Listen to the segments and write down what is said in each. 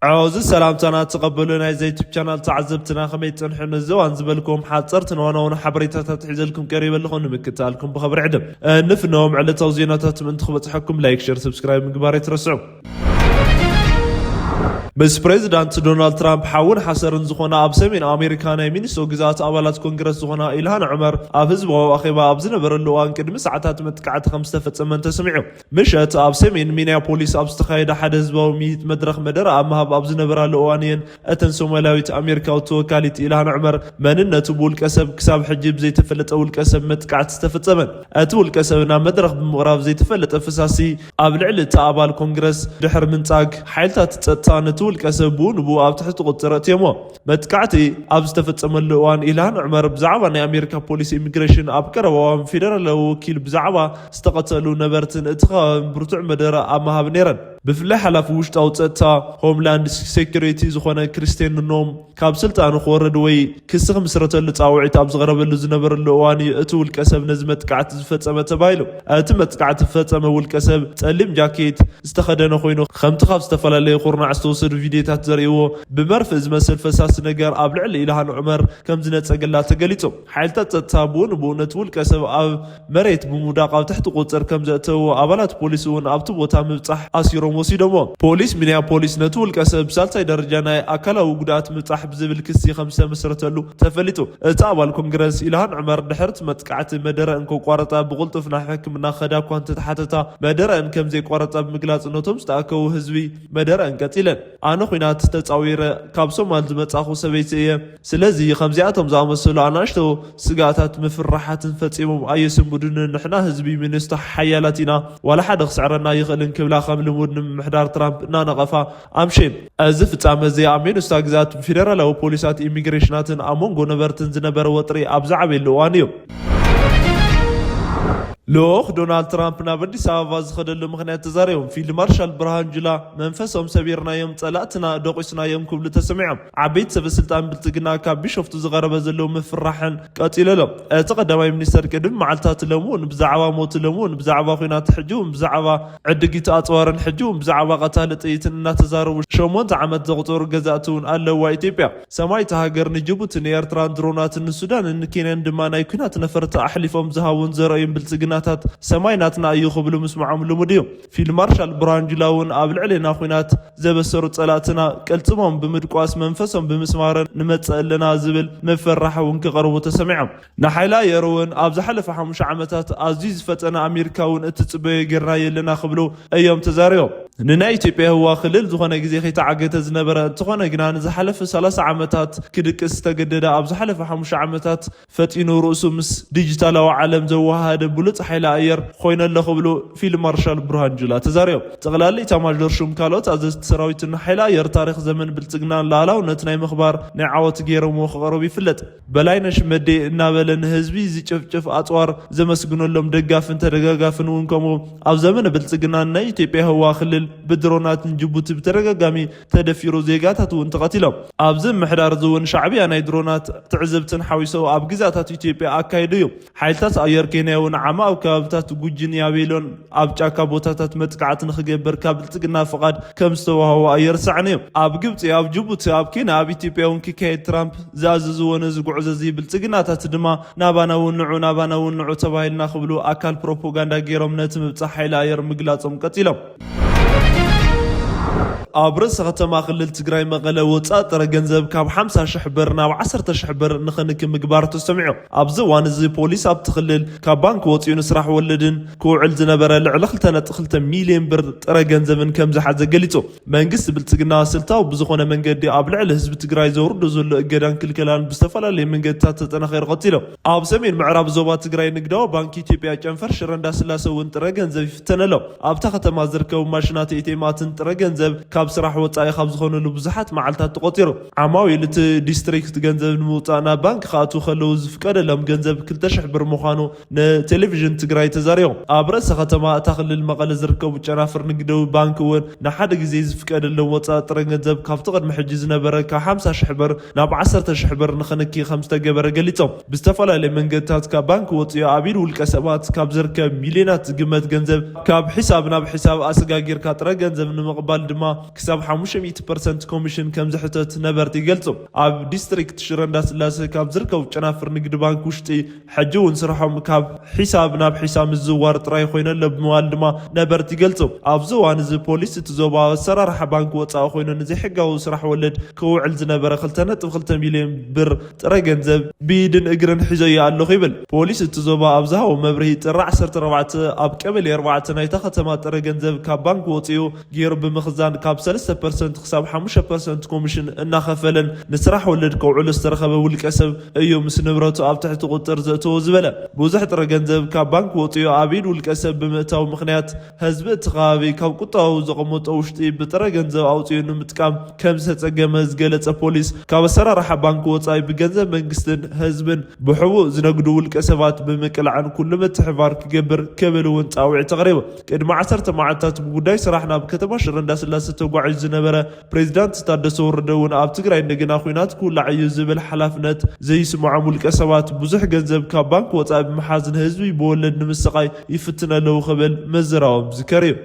ዓወዚ ሰላምታና ተቐበሉ። ናይ ዘዩቱብ ቻናል ተዓዘብትና ከመይ ጸንሑ? ንዚ እዋን ዝበልኩም ሓጸርትን ዋናውን ሓበሬታታት ሒዘልኩም ቀሪበ ኣለኹ። ንምክታልኩም ብኸብሪ ዕድም። ንፍነዎም ዕለታዊ ዜናታት ምእንቲ ክበጽሐኩም ላይክ፣ ሸር፣ ሰብስክራይብ ምግባር ኣይትረስዑ። ምስ ፕሬዚዳንት ዶናልድ ትራምፕ ሓውን ሓሰርን ዝኾነ ኣብ ሰሜን ኣሜሪካ ናይ ሚኒሶ ግዛት ኣባላት ኮንግረስ ዝኾና ኢልሃን ዑመር ኣብ ህዝባዊ ኣኼባ ኣብ ዝነበረሉ እዋን ቅድሚ ሰዓታት መጥቃዕቲ ከም ዝተፈጸመን ተሰሚዑ። ምሸት ኣብ ሰሜን ሚኒያፖሊስ ኣብ ዝተኻየደ ሓደ ህዝባዊ ምይይጥ መድረኽ መደረ ኣብ ምሃብ ኣብ ዝነበራሉ እዋን እየን እተን ሶማላዊት ኣሜሪካዊት ተወካሊት ኢልሃን ዑመር መንነቱ ብውልቀ ሰብ ክሳብ ሕጂ ብዘይተፈለጠ ውልቀ ሰብ መጥቃዕቲ ዝተፈጸመን። እቲ ውልቀ ሰብ ናብ መድረኽ ብምቕራብ ዘይተፈለጠ ፈሳሲ ኣብ ልዕሊ እቲ ኣባል ኮንግረስ ድሕሪ ምንጻግ ሓይልታት ጸጥታ ነቲ ውልቀ ሰብ ብኡ ንብኡ ኣብ ትሕቲ ቁጽጥር ኣእትዮሞ። መጥቃዕቲ ኣብ ዝተፈጸመሉ እዋን ኢልሃን ዑመር ብዛዕባ ናይ ኣሜሪካ ፖሊስ ኢሚግሬሽን ኣብ ቀረባ እዋን ፌደራላዊ ወኪል ብዛዕባ ዝተቐተሉ ነበርትን እቲ ከባብን ብርቱዕ መደረ ኣብ ምሃብ ነይረን። ብፍላይ ሓላፊ ውሽጣዊ ጸጥታ ሆምላንድ ሴኩሪቲ ዝኾነ ክሪስቴን ኖም ካብ ስልጣኑ ክወርድ ወይ ክሲ ክምስረተሉ ጻውዒት ኣብ ዝቐረበሉ ዝነበረሉ እዋን እዩ እቲ ውልቀ ሰብ ነዚ መጥቃዕቲ ዝፈጸመ ተባሂሉ። እቲ መጥቃዕቲ ዝፈጸመ ውልቀ ሰብ ጸሊም ጃኬት ዝተኸደነ ኮይኑ፣ ከምቲ ካብ ዝተፈላለዩ ኩርናዕ ዝተወሰዱ ቪድዮታት ዘርእይዎ፣ ብመርፍእ ዝመስል ፈሳሲ ነገር ኣብ ልዕሊ ኢልሃን ዑመር ከም ዝነጸገላ ተገሊጹ። ሓይልታት ጸጥታ ብኡ ንብኡ ነቲ ውልቀ ሰብ ኣብ መሬት ብምውዳቕ ኣብ ትሕቲ ቁጽር ከም ዘእተዎ ኣባላት ፖሊስ እውን ኣብቲ ቦታ ምብጻሕ ኣሲሮም ወሲዶሞ። ፖሊስ ሚኒያፖሊስ ነቲ ውልቀ ሰብ ብሳልሳይ ደረጃ ናይ ኣካላዊ ጉድኣት ምብጻሕ ብዝብል ክሲ ከም ዝተመስረተሉ ተፈሊጡ። እቲ ኣባል ኮንግረስ ኢልሃን ዑመር ድሕርቲ መጥቃዕቲ መደረአን ከቋረጻ ብቕልጡፍ ናብ ሕክምና ክኸዳ እኳ እንተተሓተታ መደረአን ከም ዘይቋረጻ ብምግላጽ ነቶም ዝተኣከቡ ህዝቢ መደረአን ቀጺለን። ኣነ ኲናት ተጻዊረ ካብ ሶማል ዝመጻኹ ሰበይቲ እየ። ስለዚ ከምዚኣቶም ዝኣመሰሉ ኣናእሽቶ ስግኣታት ምፍርራሓትን ፈጺሞም ኣየስንብዱንን። ንሕና ህዝቢ ሚኒስቶ ሓያላት ኢና፣ ዋላ ሓደ ክስዕረና ኣይኽእልን ክብላ ከም ልሙድ ንምምሕዳር ትራምፕ እናነቐፋ ኣምሸም። እዚ ፍጻመ እዚ ኣብ ሚኒስታ ግዛት ፌደራላዊ ፖሊሳት ኢሚግሬሽናትን ኣብ መንጎ ነበርትን ዝነበረ ወጥሪ ኣብ ዝዓበየሉ እዋን እዩ። ልኡኽ ዶናልድ ትራምፕ ናብ ኣዲስ ኣበባ ዝኸደሉ ምኽንያት ተዛሪቦም። ፊልድ ማርሻል ብርሃኑ ጁላ መንፈሶም ሰቢርናዮም፣ ጸላእትና ደቂስናዮም ክብሉ ተሰሚዖም። ዓበይቲ ሰበ ስልጣን ብልጽግና ካብ ቢሾፍቱ ዝቐረበ ዘለዉ ምፍርራሕን ቀጺሉ ኣሎ። እቲ ቀዳማይ ሚኒስተር ቅድሚ መዓልታት ሎሚ እውን ብዛዕባ ሞት፣ ሎሚ እውን ብዛዕባ ኲናት፣ ሕጂ እውን ብዛዕባ ዕድጊት ኣጽዋርን ሕጂ እውን ብዛዕባ ቀታሊ ጥይትን እናተዛረቡ ሸሞንተ ዓመት ዘቑጸሩ ገዛእቲ እውን ኣለዋ ኢትዮጵያ። ሰማይ እታ ሃገር ንጅቡቲ፣ ንኤርትራን ድሮናትን ንሱዳንን ንኬንያን ድማ ናይ ኲናት ነፈርቲ ኣሕሊፎም ዝሃቡን ዘረእዩን ብልጽግናታት ሰማይ ናትና እዩ ክብሉ ምስምዖም ልሙድ እዩ። ፊልድ ማርሻል ብርሃኑ ጁላ እውን ኣብ ልዕሌና ኲናት ዘበሰሩ ጸላእትና ቅልጽሞም ብምድቋስ መንፈሶም ብምስማርን ንመጽእ ኣለና ዝብል መፈራሒ እውን ክቐርቡ ተሰሚዖም። ንሓይሊ ኣየር እውን ኣብ ዝሓለፈ ሓሙሽተ ዓመታት ኣዝዩ ዝፈጠነ ኣሜሪካ እውን እትጽበዮ ጌርናዮ ኣለና ክብሉ እዮም ተዛሪቦም። ንናይ ኢትዮጵያ ህዋ ክልል ዝኾነ ግዜ ከይተዓገተ ዝነበረ እንተኾነ ግና ንዝሓለፈ ሰላሳ ዓመታት ክድቅስ ዝተገደደ ኣብ ዝሓለፈ ሓሙሽተ ዓመታት ፈጢኑ ርእሱ ምስ ዲጂታላዊ ዓለም ዘወሃደ ብሉጽ ሓይሊ ኣየር ኮይነ ኣሎ ክብሉ ፊልድ ማርሻል ብርሃኑ ጁላ ተዛሪቦም። ጠቕላሊ ኢታማዦር ሹም ካልኦት ኣዘዝቲ ሰራዊትን ሓይሊ ኣየር ታሪኽ ዘመን ብልጽግናን ሉዓላውነት ናይ ምኽባር ናይ ዓወት ገይሮምዎ ክቐርቡ ይፍለጥ። በላይነሽ መዴ እናበለ ንህዝቢ ዝጭፍጭፍ ኣጽዋር ዘመስግነሎም ደጋፍን ተደጋጋፍን እውን ከምኡ። ኣብ ዘመነ ብልጽግና ናይ ኢትዮጵያ ህዋ ክልል ብድሮናት ንጅቡቲ ብተደጋጋሚ ተደፊሩ፣ ዜጋታት እውን ተቐቲሎም። ኣብዚ ምምሕዳር እዚ እውን ሻዕብያ ናይ ድሮናት ትዕዝብትን ሓዊሱ ኣብ ግዛታት ኢትዮጵያ ኣካይዱ እዩ። ሓይልታት ኣየር ኬንያ እውን ዓማ ኣብ ከባብታት ጉጂን ያቤሎን ኣብ ጫካ ቦታታት መጥቃዕቲ ንኽገብር ካብ ብልጽግና ፍቓድ ከም ዝተዋህቦ ኣይርሳዕን እዩ። ኣብ ግብጺ፣ ኣብ ጅቡቲ፣ ኣብ ኬንያ፣ ኣብ ኢትዮጵያ እውን ክካየድ ትራምፕ ዝኣዘዝዎ ነዚ ጉዕዞ እዚ ብልጽግናታት ድማ ናባና እውን ንዑ፣ ናባና እውን ንዑ ተባሂልና ክብሉ ኣካል ፕሮፓጋንዳ ገይሮም ነቲ ምብጻሕ ሓይሊ ኣየር ምግላጾም ቀጺሎም። ኣብ ርእሰ ከተማ ክልል ትግራይ መቐለ ወጻኢ ጥረ ገንዘብ ካብ ሓምሳ ሽሕ ብር ናብ ዓሰርተ ሽሕ ብር ንኽንኪ ምግባር ተሰሚዑ። ኣብዚ እዋን እዚ ፖሊስ ኣብቲ ክልል ካብ ባንክ ወጺኡ ንስራሕ ወለድን ክውዕል ዝነበረ ልዕሊ ክልተ ነጥቢ ክልተ ሚልዮን ብር ጥረ ገንዘብን ከም ዝሓዘ ገሊጹ። መንግስቲ ብልጽግና ስልታዊ ብዝኾነ መንገዲ ኣብ ልዕሊ ህዝቢ ትግራይ ዘውርዶ ዘሎ እገዳን ክልከላን ብዝተፈላለየ መንገድታት ተጠናኺሩ ቀጺሉ። ኣብ ሰሜን ምዕራብ ዞባ ትግራይ ንግዳዊ ባንክ ኢትዮጵያ ጨንፈር ሽረ እንዳስላሰ እውን ጥረ ገንዘብ ይፍተን ኣሎ። ኣብታ ከተማ ዝርከቡ ማሽናት ኤ ቲ ኤማትን ጥረ ገንዘብ ካብ ስራሕ ወጻኢ ካብ ዝኾኑሉ ብዙሓት መዓልታት ተቖጺሩ። ዓማዊል እቲ ዲስትሪክት ገንዘብ ንምውጻእ ናብ ባንክ ክኣትዉ ከለዉ ዝፍቀደሎም ገንዘብ ክልተ ሽሕ ብር ምዃኑ ንቴሌቪዥን ትግራይ ተዛሪቦም። ኣብ ርእሰ ከተማ እታ ክልል መቐለ ዝርከቡ ጨናፍር ንግዳዊ ባንክ እውን ንሓደ ግዜ ዝፍቀደሎም ወጻኢ ጥረ ገንዘብ ካብቲ ቅድሚ ሕጂ ዝነበረ ካብ ሓምሳ ሽሕ ብር ናብ ዓሰርተ ሽሕ ብር ንኽንኪ ከም ዝተገበረ ገሊጾም። ብዝተፈላለየ መንገድታት ካብ ባንክ ወጺኡ ኣብ ኢድ ውልቀ ሰባት ካብ ዝርከብ ሚልዮናት ዝግመት ገንዘብ ካብ ሒሳብ ናብ ሒሳብ ኣሰጋጊርካ ጥረ ገንዘብ ንምቕባል ድማ ክሳብ ሓሙሽተ ሚእቲ ፐርሰንት ኮሚሽን ከም ዝሕተት ነበርቲ ይገልጹ። ኣብ ዲስትሪክት ሽረ እንዳስላሴ ካብ ዝርከቡ ጨናፍር ንግዲ ባንክ ውሽጢ ሕጂ እውን ስርሖም ካብ ሒሳብ ናብ ሒሳብ ምዝውዋር ጥራይ ኮይነ ኣሎ ብምባል ድማ ነበርቲ ይገልጹ። ኣብዚ እዋን እዚ ፖሊስ እቲ ዞባ ኣብ ኣሰራርሓ ባንክ ወፃኢ ኮይኑ ንዘይሕጋዊ ስራሕ ወለድ ክውዕል ዝነበረ ክልተ ነጥቢ ክልተ ሚልዮን ብር ጥረ ገንዘብ ብኢድን እግርን ሒዘዮ ኣለኹ ይብል። ፖሊስ እቲ ዞባ ኣብ ዝሃቦ መብርሂ ጥሪ ዓሰርተ ኣርባዕተ ኣብ ቀበሌ ኣርባዕተ ናይታ ከተማ ጥረ ገንዘብ ካብ ባንክ ወፂኡ ገይሩ ብምኽዛን ካብ ሰለስተ ፐርሰንት ክሳብ ሓሙሽተ ፐርሰንት ኮሚሽን እናኸፈለን ንስራሕ ወለድ ከውዕሎ ዝተረኸበ ውልቀ ሰብ እዩ ምስ ንብረቱ ኣብ ትሕቲ ቁጥጥር ዘእተዎ ዝበለ። ብዙሕ ጥረ ገንዘብ ካብ ባንክ ወፂኡ ኣብ ኢድ ውልቀ ሰብ ብምእታው ምኽንያት ህዝቢ እቲ ከባቢ ካብ ቁጠባዊ ዘቐመጦ ውሽጢ ብጥረ ገንዘብ ኣውፂኡ ንምጥቃም ከም ዝተፀገመ ዝገለፀ ፖሊስ፣ ካብ ኣሰራርሓ ባንክ ወፃኢ ብገንዘብ መንግስትን ህዝብን ብሕቡእ ዝነግዱ ውልቀ ሰባት ብምቅላዕን ኩሉ ምትሕባር ክገብር ክብል እውን ፃውዒት ኣቕሪቡ። ቅድሚ ዓሰርተ መዓልታት ብጉዳይ ስራሕ ናብ ከተማ ሽረ እንዳስላሴ ተጓዒዙ ዝነበረ ፕሬዚዳንት ታደሰ ወረደ እውን ኣብ ትግራይ እንደገና ኲናት ክውላዕ እዩ ዝብል ሓላፍነት ዘይስምዖም ውልቀ ሰባት ብዙሕ ገንዘብ ካብ ባንክ ወፃኢ ብምሓዝ ንህዝቢ ብወለድ ንምስቓይ ይፍትን ኣለዉ ክብል ምዝራቦም ዝከር እዩ።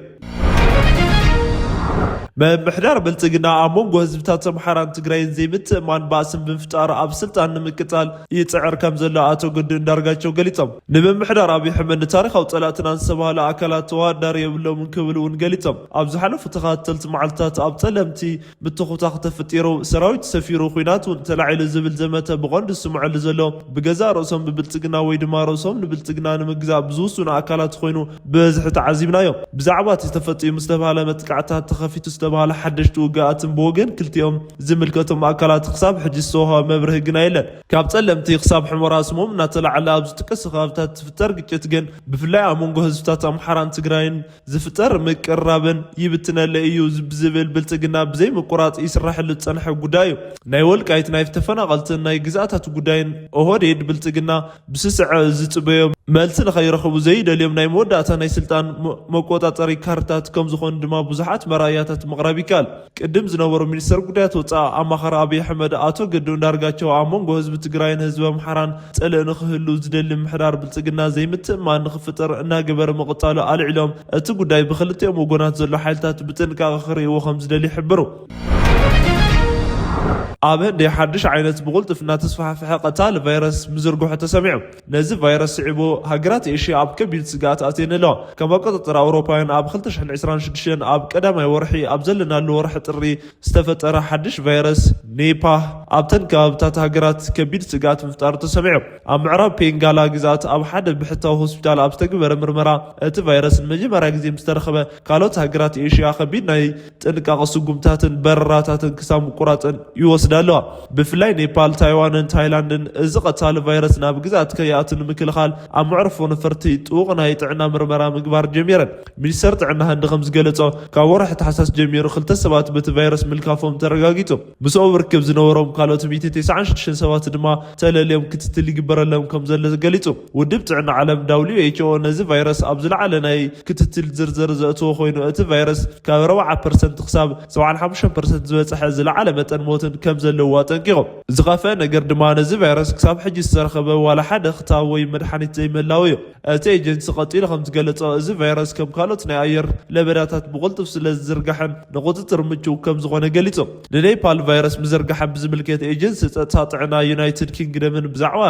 ምምሕዳር ብልጽግና ኣብ መንጎ ህዝብታት ኣምሓራን ትግራይን ዘይምትእማን ባእስን ብምፍጣር ኣብ ስልጣን ንምቅጻል ይጽዕር ከም ዘሎ ኣቶ ገዱ እንዳርጋቸው ገሊጾም። ንምምሕዳር ኣብይ ኣሕመድ ንታሪኻዊ ጸላእትና ዝተባህሉ ኣካላት ተወዳዳሪ የብሎምን ክብል እውን ገሊጾም። ኣብ ዝሓለፉ ተኸታተልቲ መዓልትታት ኣብ ጸለምቲ ምትኹታኽ ተፈጢሩ፣ ሰራዊት ሰፊሩ፣ ኲናት እውን ተላዒሉ ዝብል ዘመተ ብቐንዱ ዝስምዐሉ ዘሎ ብገዛእ ርእሶም ብብልጽግና ወይ ድማ ርእሶም ንብልጽግና ንምግዛእ ብዝውስኑ ኣካላት ኮይኑ ብዝሒ ተዓዚብናዮ። ብዛዕባ እቲ ተፈጺሙ ዝተባህለ መጥቃዕታት፣ ተኸፊቱ ዝተባህለ ሓደሽቲ ውግኣትን ብወገን ክልቲኦም ዝምልከቶም ኣካላት ክሳብ ሕጂ ዝተዋህበ መብርሂ ግና የለን። ካብ ጸለምቲ ክሳብ ሑመራ ስሞም እናተላዕለ ኣብ ዝጥቀሱ ከባብታት ዝፍጠር ግጭት ግን ብፍላይ ኣብ መንጎ ህዝብታት ኣምሓራን ትግራይን ዝፍጠር ምቅርራብን ይብትነለይ እዩ ብዝብል ብልጽግና ብዘይምቁራጽ ይስራሐሉ ዝጸንሐ ጉዳይ እዩ። ናይ ወልቃይት ናይ ተፈናቐልትን ናይ ግዝኣታት ጉዳይን ኦህዴድ ብልጽግና ብስስዐ ዝጽበዮ መልሲ ንኸይረኽቡ ዘይደልዮም ናይ መወዳእታ ናይ ስልጣን መ-፣ መቆጻጸሪ ካርታት ከም ዝኾኑ ድማ ብዙሓት መረኣያታት ምቕራብ ይከኣል። ቅድም ዝነበሩ ሚኒስተር ጉዳያት ወጻኢ ኣማኻሪ ኣብይ ኣሕመድ ኣቶ ገዱ እንዳርጋቸው ኣብ መንጎ ህዝቢ ትግራይን ህዝቢ ኣምሓራን ጽልኢ ንኽህሉ ዝደሊ ምሕዳር ብልጽግና ዘይምትእማን ንኽፍጠር እናገበረ ምቕጻሉ ኣልዒሎም፣ እቲ ጉዳይ ብክልቲኦም ወገናት ዘሎ ሓይልታት ብጥንቃቐ ክርእይዎ ከም ዝደሊ ይሕብሩ። ኣብ ህንዲ ሓድሽ ዓይነት ብቕልጡፍ እናተስፋሕፈሐ ቀታሊ ቫይረስ ምዝርግሑ ተሰሚዑ። ነዚ ቫይረስ ስዒቡ ሃገራት ኤሽያ ኣብ ከቢድ ስግኣት ኣትየን ኣለዋ። ከም ኣቆጻጽራ ኣውሮፓውያን ኣብ ክልተ ሽሕን ዕስራን ሽዱሽተን ኣብ ቀዳማይ ወርሒ ኣብ ዘለናሉ ወርሒ ጥሪ ዝተፈጠረ ሓድሽ ቫይረስ ኔፓ ኣብተን ከባብታት ሃገራት ከቢድ ስግኣት ምፍጣሩ ተሰሚዑ። ኣብ ምዕራብ ፔንጋላ ግዝኣት ኣብ ሓደ ብሕታዊ ሆስፒታል ኣብ ዝተገበረ ምርመራ እቲ ቫይረስ ንመጀመርያ ግዜ ምስ ተረኸበ፣ ካልኦት ሃገራት ኤሽያ ከቢድ ናይ ጥንቃቐ ስጉምታትን በረራታትን ክሳብ ምቁራጽን ይወስዳ ኣለዋ። ብፍላይ ኔፓል፣ ታይዋንን ታይላንድን እዚ ቀታሊ ቫይረስ ናብ ግዝኣት ከይኣቱ ንምክልኻል ኣብ መዕርፎ ነፈርቲ ጥቡቕ ናይ ጥዕና ምርመራ ምግባር ጀሚረን። ሚኒስተር ጥዕና ህንዲ ከም ዝገለጾ፣ ካብ ወርሒ ታሕሳስ ጀሚሩ ክልተ ሰባት በቲ ቫይረስ ምልካፎም ተረጋጊጹ። ምስኦም ርክብ ዝነበሮም ካልኦት ሚእቲ ተስዓን ሽዱሽተን ሰባት ድማ ተለልዮም ክትትል ይግበረሎም ከም ዘሎ ገሊጹ። ውድብ ጥዕና ዓለም፣ ዳብሊው ኤች ኦ፣ ነዚ ቫይረስ ኣብ ዝለዓለ ናይ ክትትል ዝርዝር ዘእተዎ ኮይኑ፣ እቲ ቫይረስ ካብ ኣርብዓ ፐርሰንት ክሳብ ሰብዓን ሓሙሽተን ፐርሰንት ዝበጽሐ ዝለዓለ መጠን ሞትን ከም ዘለዎ ኣጠንቂቑ። ዝኸፍአ ነገር ድማ፣ ነዚ ቫይረስ ክሳብ ሕጂ ዝተረኸበ ዋላ ሓደ ክታብ ወይ መድሓኒት ዘይምህላው እዩ። እቲ ኤጀንሲ ቀጺሉ ከም ዝገለጾ፣ እዚ ቫይረስ ከም ካልኦት ናይ ኣየር ለበዳታት ብቕልጡፍ ስለ ዝዝርጋሕን ንቁጽጽር ምቹው ከም ዝኾነ ገሊጹ። ንኔፓል ቫይረስ ምዝርጋሐን ብዝምልከት፣ ኤጀንሲ ጸጥታ ጥዕና ዩናይትድ ኪንግደምን ብዛዕባ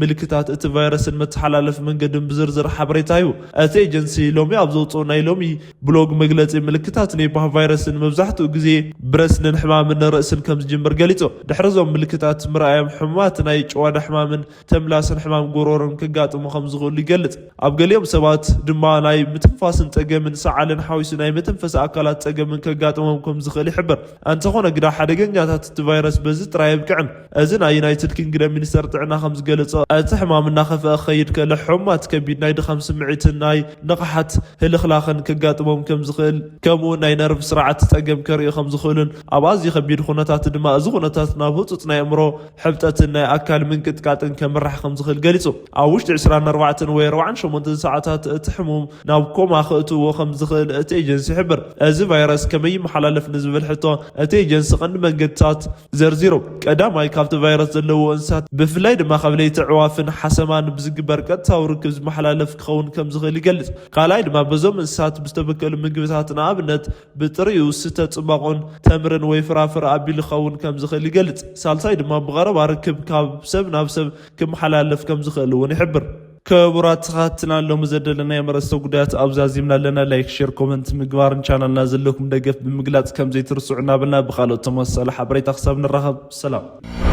ምልክታት እቲ ቫይረስን መተሓላለፊ መንገድን ብዝርዝር ሓበሬታ ሂቡ። እቲ ኤጀንሲ ሎሚ ኣብ ዘውጽኦ ናይ ሎሚ ብሎግ መግለጺ፣ ምልክታት ኔፓ ቫይረስን መብዛሕትኡ ግዜ ብረስንን ሕማምን ርእስን ከም ዝጅምር ገሊጹ። ድሕሪ እዞም ምልክታት ምርኣዮም፣ ሕሙማት ናይ ጭዋዳ ሕማምን ተምላስን ሕማም ጎሮሮን ከጋጥሙ ከም ዝኽእሉ ይገልጽ። ኣብ ገሊኦም ሰባት ድማ ናይ ምትንፋስን ጸገምን፣ ሰዓልን ሓዊሱ ናይ መተንፈሲ ኣካላት ጸገምን ከጋጥሞም ከም ዝኽእል ይሕብር። እንተኾነ ግዳ፣ ሓደገኛታት እቲ ቫይረስ በዚ ጥራይ ኣይብቅዕን። እዚ ናይ ዩናይትድ ኪንግደም ሚኒስተር ጥዕና ከም ዝገለጾ፣ እቲ ሕማም እናኸፍአ ክኸይድ ከሎ፣ ሕሙማት ከቢድ ናይ ድኻም ስምዒትን ናይ ንቕሓት ህልኽላኽን ከጋጥሞም ከም ዝኽእል፣ ከምኡ ናይ ነርቭ ስርዓት ጸገም ከርእዩ ከም ዝኽእሉን፣ ኣብ ኣዝዩ ከቢድ ኩነታት ድማ እዚ ኩነታት ናብ ህጹጽ ናይ ኣእምሮ ሕብጠትን ናይ ኣካል ምንቅጥቃጥን ከምራሕ ከም ዝኽእል ገሊጹ። ኣብ ውሽጢ ዕስራን ኣርባዕተን ወይ ኣርባዓን ሸሞንተን ሰዓታት እቲ ሕሙም ናብ ኮማ ክእትዎ ከም ዝኽእል እቲ ኤጀንሲ ይሕብር። እዚ ቫይረስ ከመይ ይመሓላለፍ ንዝብል ሕቶ እቲ ኤጀንሲ ቀንዲ መንገድታት ዘርዚሩ። ቀዳማይ፣ ካብቲ ቫይረስ ዘለዎ እንስሳት ብፍላይ ድማ ካብ ለይቲ ኣዕዋፍን ሓሰማን ብዝግበር ቀጥታዊ ርክብ ዝመሓላለፍ ክኸውን ከም ዝኽእል ይገልጽ። ካልኣይ ድማ በዞም እንስሳት ብዝተበከሉ ምግብታት፣ ንኣብነት ብጥሪኡ ስተ ጽባቑን ተምርን ወይ ፍራፍረ ኣቢሉ ክኸውን ከም ዝኽእል ይገልጽ። ሳልሳይ ድማ ብቐረባ ርክብ ካብ ሰብ ናብ ሰብ ክመሓላለፍ ከም ዝኽእል እውን ይሕብር። ክቡራት ተኸታተልትና፣ ሎሚ ዘደለናዮም ኣርእስተ ጉዳያት ኣብዛ ዚምና ኣለና። ላይክ፣ ሼር፣ ኮመንት ምግባርን ቻናልና ዘለኩም ደገፍ ብምግላጽ ከም ዘይትርስዑ እናበልና ብኻልኦት ተመሳሳሊ ሓበሬታ ክሳብ ንራኸብ ሰላም።